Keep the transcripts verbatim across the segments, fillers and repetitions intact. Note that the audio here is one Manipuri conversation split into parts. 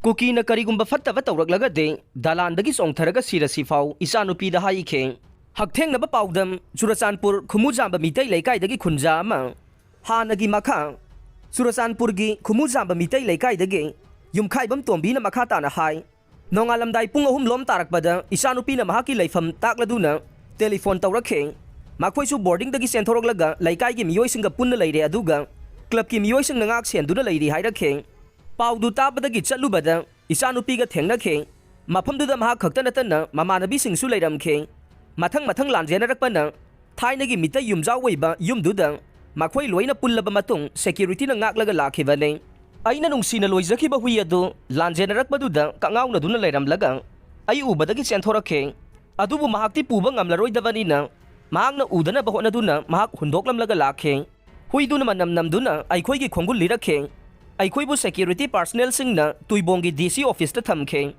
ꯀꯨꯀꯤꯅ ꯀꯔꯤꯒꯨꯝꯕ ꯐꯠꯇꯕ ꯇꯧꯔꯛꯂꯒꯗꯤ ꯗꯂꯥꯟꯗꯒꯤ ꯆꯣꯡꯊꯔꯒ ꯁꯤꯔꯁꯤ ꯐꯥꯎ ꯏꯆꯥꯅꯨꯄꯤꯗ ꯍꯥꯏꯈꯤ꯫ ꯍꯛꯊꯦꯡꯅꯕ ꯄꯥꯎꯗꯝ, ꯆꯨꯔꯆꯥꯟꯄꯨꯔ ꯈꯨꯃꯨꯖꯥꯝꯕ ꯃꯤꯇꯩ ꯂꯩꯀꯥꯏꯗꯒꯤ ꯈꯨꯟꯖꯥ ꯑꯃ꯫ ꯍꯥꯟꯅꯒꯤ ꯃꯈꯥ꯫ ꯆꯨꯔꯆꯥꯟꯄꯨꯔꯒꯤ ꯈꯨꯃꯨꯖꯥꯝꯕ ꯃꯤꯇꯩ ꯂꯩꯀꯥꯏꯗꯒꯤ ꯌꯨꯝꯈꯥꯏꯕꯝ ꯇꯣꯝꯕꯤꯅ ꯃꯈꯥ ꯇꯥꯅ ꯍꯥꯏ, ꯅꯣꯡꯉꯥꯜꯂꯝꯗꯥꯏ ꯄꯨꯡ ꯑꯍꯨꯝ ꯂꯣꯝ ꯇꯥꯔꯛꯄꯗ ꯏꯆꯥꯅꯨꯄꯤꯅ ꯃꯍꯥꯛꯀꯤ ꯂꯩꯐꯝ ꯇꯥꯛꯂꯗꯨꯅ ꯇꯦꯂꯤꯐꯣꯟ ꯇꯧꯔꯛꯈꯤ꯫ ꯃꯈꯣꯏꯁꯨ ꯕꯣꯔꯗꯤꯡꯗꯒꯤ ꯆꯦꯟꯊꯣꯔꯛꯂꯒ ꯂꯩꯀꯥꯏꯒꯤ ꯃꯤꯑꯣꯏꯁꯤꯡꯒ ꯄꯨꯟꯅ ꯂꯩꯔꯦ, ꯑꯗꯨꯒ ꯀ꯭ꯂꯕꯀꯤ ꯃꯤꯑꯣꯏꯁꯤꯡꯅ ꯉꯥꯛ ꯁꯦꯟꯗꯨꯅ ꯂꯩꯔꯤ ꯍꯥꯏꯔꯛꯈꯤ꯫ ꯄꯥꯎꯗꯨ ꯇꯥꯕꯗꯒꯤ ꯆꯠꯂꯨꯕꯗ ꯏꯆꯥꯅꯨꯄꯤꯒ ꯊꯦꯡꯅꯈꯤ꯫ ꯃꯐꯝꯗꯨꯗ ꯃꯍꯥꯛ ꯈꯛꯇ ꯅꯠꯇꯅ ꯃꯃꯥꯟꯅꯕꯤꯁꯤꯡꯁꯨ ꯂꯩꯔꯝꯈꯤ꯫ ꯃꯊꯪ ꯃꯊꯪ ꯂꯥꯟꯖꯦꯟꯅꯔꯛꯄꯅ ꯊꯥꯏꯅꯒꯤ ꯃꯤꯇꯩ ꯌꯨꯝꯖꯥꯎ ꯑꯣꯏꯕ ꯌꯨꯝꯗꯨꯗ ꯃꯈꯣꯏ ꯂꯣꯏꯅ ꯄꯨꯜꯂꯕ ꯃꯇꯨꯡ ꯁꯦꯀ꯭ꯌꯨꯔꯤꯇꯤꯅ ꯉꯥꯛꯂꯒ ꯂꯥꯛꯈꯤꯕꯅꯤ꯫ ꯑꯩꯅ ꯅꯨꯡꯁꯤꯅ ꯂꯣꯏꯖꯈꯤꯕ ꯍꯨꯏ ꯑꯗꯨ ꯂꯥꯟꯖꯦꯟꯅꯔꯛꯄꯗꯨꯗ ꯀꯛꯉꯥꯎꯅꯗꯨꯅ ꯂꯩꯔꯝꯂꯒ ꯑꯩ ꯎꯕꯗꯒꯤ ꯆꯦꯟꯊꯣꯔꯛꯈꯤ꯫ ꯑꯗꯨꯕꯨ ꯃꯍꯥꯛꯇꯤ ꯄꯨꯕ ꯉꯝꯂꯔꯣꯏꯗꯕꯅꯤꯅ ꯃꯍꯥꯛꯅ ꯎꯗꯅꯕ ꯍꯣꯠꯅꯗꯨꯅ ꯃꯍꯥꯛ ꯍꯨꯟꯗꯣꯛꯂꯝꯂꯒ ꯂꯥꯛꯈꯤ꯫ ꯍꯨꯏꯗꯨꯅ ꯃꯅꯝ ꯅꯝꯗꯨꯅ ꯑꯩꯈꯣꯏꯒꯤ ꯈꯣꯡꯒꯨꯜ ꯂꯤꯔꯛꯈꯤ꯫ ꯑꯩꯈꯣꯏꯕꯨ ꯁꯦꯀ꯭ꯌꯨꯔꯤꯇꯤ ꯄꯥꯔꯁꯅꯦꯜꯁꯤꯡꯅ ꯇꯨꯏꯕꯣꯡꯒꯤ ꯗꯤ ꯁꯤ ꯑꯣꯐꯤꯁꯇ ꯊꯝꯈꯤ꯫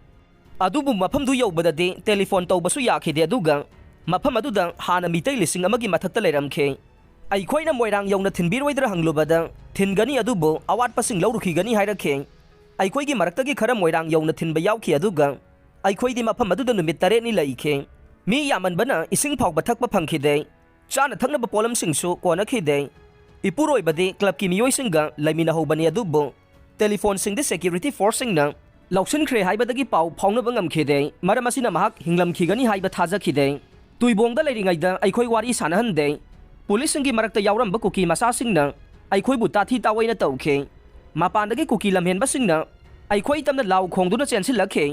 ꯑꯗꯨꯕꯨ ꯃꯐꯝꯗꯨ ꯌꯧꯕꯗꯗꯤ ꯇꯦꯂꯤꯐꯣꯟ ꯇꯧꯕꯁꯨ ꯌꯥꯈꯤꯗꯦ, ꯑꯗꯨꯒ ꯃꯐꯝ ꯑꯗꯨꯗ ꯍꯥꯟꯅ ꯃꯤꯇꯩ ꯂꯤꯁꯤꯡ ꯑꯃꯒꯤ ꯃꯊꯛꯇ ꯂꯩꯔꯝꯈꯤ꯫ ꯑꯩꯈꯣꯏꯅ ꯃꯣꯏꯔꯥꯡ ꯌꯧꯅ ꯊꯤꯟꯕꯤꯔꯣꯏꯗ꯭ꯔꯥ ꯍꯪꯂꯨꯕꯗ ꯊꯤꯟꯒꯅꯤ, ꯑꯗꯨꯕꯨ ꯑꯋꯥꯠꯄꯁꯤꯡ ꯂꯧꯔꯨꯈꯤꯒꯅꯤ ꯍꯥꯏꯔꯛꯈꯤ꯫ ꯑꯩꯈꯣꯏꯒꯤ ꯃꯔꯛꯇꯒꯤ ꯈꯔ ꯃꯣꯏꯔꯥꯡ ꯌꯧꯅ ꯊꯤꯟꯕ ꯌꯥꯎꯈꯤ, ꯑꯗꯨꯒ ꯑꯩꯈꯣꯏꯗꯤ ꯃꯐꯝ ꯑꯗꯨꯗ ꯅꯨꯃꯤꯠ ꯇꯔꯦꯠꯅꯤ ꯂꯩꯈꯤ꯫ ꯃꯤ ꯌꯥꯝꯃꯟꯕꯅ ꯏꯁꯤꯡ ꯐꯥꯎꯕ ꯊꯛꯄ ꯐꯪꯈꯤꯗꯦ꯫ ꯆꯥꯅ ꯊꯛꯅꯕ ꯄꯣꯠꯂꯝꯁꯤꯡꯁꯨ ꯀꯣꯟꯅꯈꯤꯗꯦ꯫ ꯏꯄꯨꯔꯣꯏꯕꯗꯤ ꯀ꯭ꯂꯕꯀꯤ ꯃꯤꯑꯣꯏꯁꯤꯡꯒ ꯂꯩꯃꯤꯟꯅꯍꯧꯕꯅꯤ, ꯑꯗꯨꯕꯨ ꯇꯦꯂꯤꯐꯣꯟꯁꯤꯡꯗꯤ ꯁꯦꯀ꯭ꯌꯨꯔꯤꯇꯤ ꯐꯣꯔꯁꯁꯤꯡꯅ ꯂꯧꯁꯤꯟꯈ꯭ꯔꯦ ꯍꯥꯏꯕꯗꯒꯤ ꯄꯥꯎ ꯐꯥꯎꯅꯕ ꯉꯝꯈꯤꯗꯦ꯫ ꯃꯔꯝ ꯑꯁꯤꯅ ꯃꯍꯥꯛ ꯍꯤꯡꯂꯝꯈꯤꯒꯅꯤ ꯍꯥꯏꯕ ꯊꯥꯖꯈꯤꯗꯦ꯫ ꯇꯨꯏꯕꯣꯡꯗ ꯂꯩꯔꯤꯉꯩꯗ ꯑꯩꯈꯣꯏ ꯋꯥꯔꯤ ꯁꯥꯟꯅꯍꯟꯗꯦ꯫ ꯄꯨꯂꯤꯁꯁꯤꯡꯒꯤ ꯃꯔꯛꯇ ꯌꯥꯎꯔꯝꯕ ꯀꯨꯀꯤ ꯃꯆꯥꯁꯤꯡꯅ ꯑꯩꯈꯣꯏꯕꯨ ꯇꯥꯊꯤ ꯇꯥꯑꯣꯏꯅ ꯇꯧꯈꯤ꯫ ꯃꯄꯥꯟꯗꯒꯤ ꯀꯨꯀꯤ ꯂꯝꯍꯦꯟꯕꯁꯤꯡꯅ ꯑꯩꯈꯣꯏ ꯇꯝꯅ ꯂꯥꯎ ꯈꯣꯡꯗꯨꯅ ꯆꯦꯟꯁꯤꯜꯂꯛꯈꯤ꯫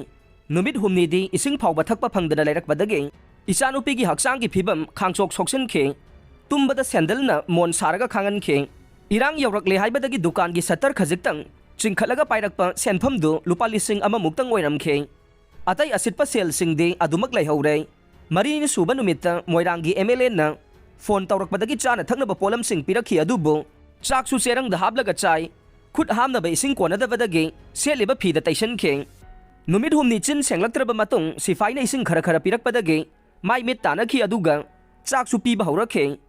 ꯅꯨꯃꯤꯠ ꯍꯨꯝꯅꯤꯗꯤ ꯏꯁꯤꯡ ꯐꯥꯎꯕ ꯊꯛꯄ ꯐꯪꯗꯅ ꯂꯩꯔꯛꯄꯗꯒꯤ ꯏꯆꯥꯅꯨꯄꯤꯒꯤ ꯍꯛꯆꯥꯡꯒꯤ ꯐꯤꯕꯝ ꯈꯥꯡꯆꯣꯛ ꯁꯣꯛꯁꯤꯟꯈꯤ꯫ ꯇꯨꯝꯕꯗ ꯁꯦꯟꯗꯜꯅ ꯃꯣꯟ ꯁꯥꯔꯒ ꯈꯥꯡꯍꯟꯈꯤ꯫ ꯏꯔꯥꯡ ꯌꯧꯔꯛꯂꯦ ꯍꯥꯏꯕꯗꯒꯤ ꯗꯨꯀꯥꯟꯒꯤ ꯁꯠꯇꯔ ꯈꯖꯤꯛꯇꯪ ꯆꯤꯡꯈꯠꯂꯒ ꯄꯥꯏꯔꯛꯄ ꯁꯦꯟꯐꯝꯗꯨ ꯂꯨꯄꯥ ꯂꯤꯁꯤꯡ ꯑꯃꯃꯨꯛꯇꯪ ꯑꯣꯏꯔꯝꯈꯤ꯫ ꯑꯇꯩ ꯑꯁꯤꯠꯄ ꯁꯦꯜꯁꯤꯡꯗꯤ ꯑꯗꯨꯃꯛ ꯂꯩꯍꯧꯔꯦ꯫ ꯃꯔꯤꯅꯤ ꯁꯨꯕ ꯅꯨꯃꯤꯠꯇ ꯃꯣꯏꯔꯥꯡꯒꯤ ꯑꯦꯝ ꯑꯦꯜ ꯑꯦꯅ ꯐꯣꯟ ꯇꯧꯔꯛꯄꯗꯒꯤ ꯆꯥꯅ ꯊꯛꯅꯕ ꯄꯣꯠꯂꯝꯁꯤꯡ ꯄꯤꯔꯛꯈꯤ, ꯑꯗꯨꯕꯨ ꯆꯥꯛꯁꯨ ꯆꯦꯔꯪꯗ ꯍꯥꯞꯂꯒ ꯆꯥꯏ꯫ ꯈꯨꯠ ꯍꯥꯝꯅꯕ ꯏꯁꯤꯡ ꯀꯣꯟꯅꯗꯕꯗꯒꯤ ꯁꯦꯠꯂꯤꯕ ꯐꯤꯗ ꯇꯩꯁꯟꯈꯤ꯫ ꯅꯨꯃꯤꯠ ꯍꯨꯝꯅꯤ ꯆꯤꯟ ꯁꯦꯡꯂꯛꯇ꯭ꯔꯕ ꯃꯇꯨꯡ ꯁꯤꯐꯥꯏꯅ ꯏꯁꯤꯡ ꯈꯔ ꯈꯔ ꯄꯤꯔꯛꯄꯗꯒꯤ ꯃꯥꯏ ꯃꯤꯠ ꯇꯥꯅꯈꯤ, ꯑꯗꯨꯒ ꯆꯥꯛꯁꯨ ꯄꯤꯕ ꯍꯧꯔꯛꯈꯤ꯫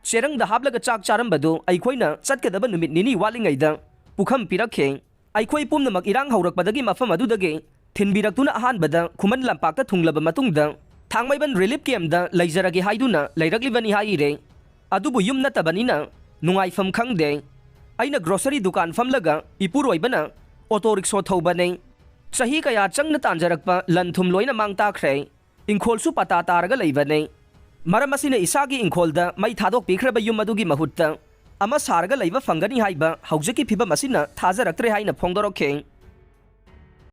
ꯆꯦꯔꯪꯗ ꯍꯥꯞꯂꯒ ꯆꯥꯛ ꯆꯥꯔꯝꯕꯗꯨ ꯑꯩꯈꯣꯏꯅ ꯆꯠꯀꯗꯕ ꯅꯨꯃꯤꯠ ꯅꯤꯅꯤ ꯋꯥꯠꯂꯤꯉꯩꯗ ꯄꯨꯈꯝ ꯄꯤꯔꯛꯈꯤ꯫ ꯑꯩꯈꯣꯏ ꯄꯨꯝꯅꯃꯛ ꯏꯔꯥꯡ ꯍꯧꯔꯛꯄꯗꯒꯤ ꯃꯐꯝ ꯑꯗꯨꯗꯒꯤ ꯊꯤꯟꯕꯤꯔꯛꯇꯨꯅ ꯑꯍꯥꯟꯕꯗ ꯈꯨꯃꯟ ꯂꯝꯄꯥꯛꯇ ꯊꯨꯡꯂꯕ ꯃꯇꯨꯡꯗ ꯊꯥꯡꯃꯩꯕꯟ ꯔꯤꯂꯤꯐ ꯀꯦꯝꯞꯇ ꯂꯩꯖꯔꯒꯦ ꯍꯥꯏꯗꯨꯅ ꯂꯩꯔꯛꯂꯤꯕꯅꯤ ꯍꯥꯏꯔꯦ꯫ ꯑꯗꯨꯕꯨ ꯌꯨꯝ ꯅꯠꯇꯕꯅꯤꯅ ꯅꯨꯡꯉꯥꯏꯐꯝ ꯈꯪꯗꯦ꯫ ꯑꯩꯅ ꯒ꯭ꯔꯣꯁꯔꯤ ꯗꯨꯀꯥꯟ ꯐꯝꯂꯒ ꯏꯄꯨꯔꯣꯏꯕꯅ ꯑꯣꯇꯣ ꯔꯤꯛꯁꯣ ꯊꯧꯕꯅꯤ꯫ ꯆꯍꯤ ꯀꯌꯥ ꯆꯪꯅ ꯇꯥꯟꯖꯔꯛꯄ ꯂꯟ ꯊꯨꯝ ꯂꯣꯏꯅ ꯃꯥꯡ ꯇꯥꯈ꯭ꯔꯦ꯫ ꯏꯪꯈꯣꯜꯁꯨ ꯄꯇꯥ ꯇꯥꯔꯒ ꯂꯩꯕꯅꯤ꯫ ꯃꯔꯝ ꯑꯁꯤꯅ ꯏꯁꯥꯒꯤ ꯏꯪꯈꯣꯜꯗ ꯃꯩ ꯊꯥꯗꯣꯛꯄꯤꯈ꯭ꯔꯕ ꯌꯨꯝ ꯑꯗꯨꯒꯤ ꯃꯍꯨꯠꯇ ꯑꯃ ꯁꯥꯔꯒ ꯂꯩꯕ ꯐꯪꯒꯅꯤ ꯍꯥꯏꯕ ꯍꯧꯖꯤꯛꯀꯤ ꯐꯤꯕꯝ ꯑꯁꯤꯅ ꯊꯥꯖꯔꯛꯇ꯭ꯔꯦ ꯍꯥꯏꯅ ꯐꯣꯡꯗꯣꯔꯛꯈꯤ꯫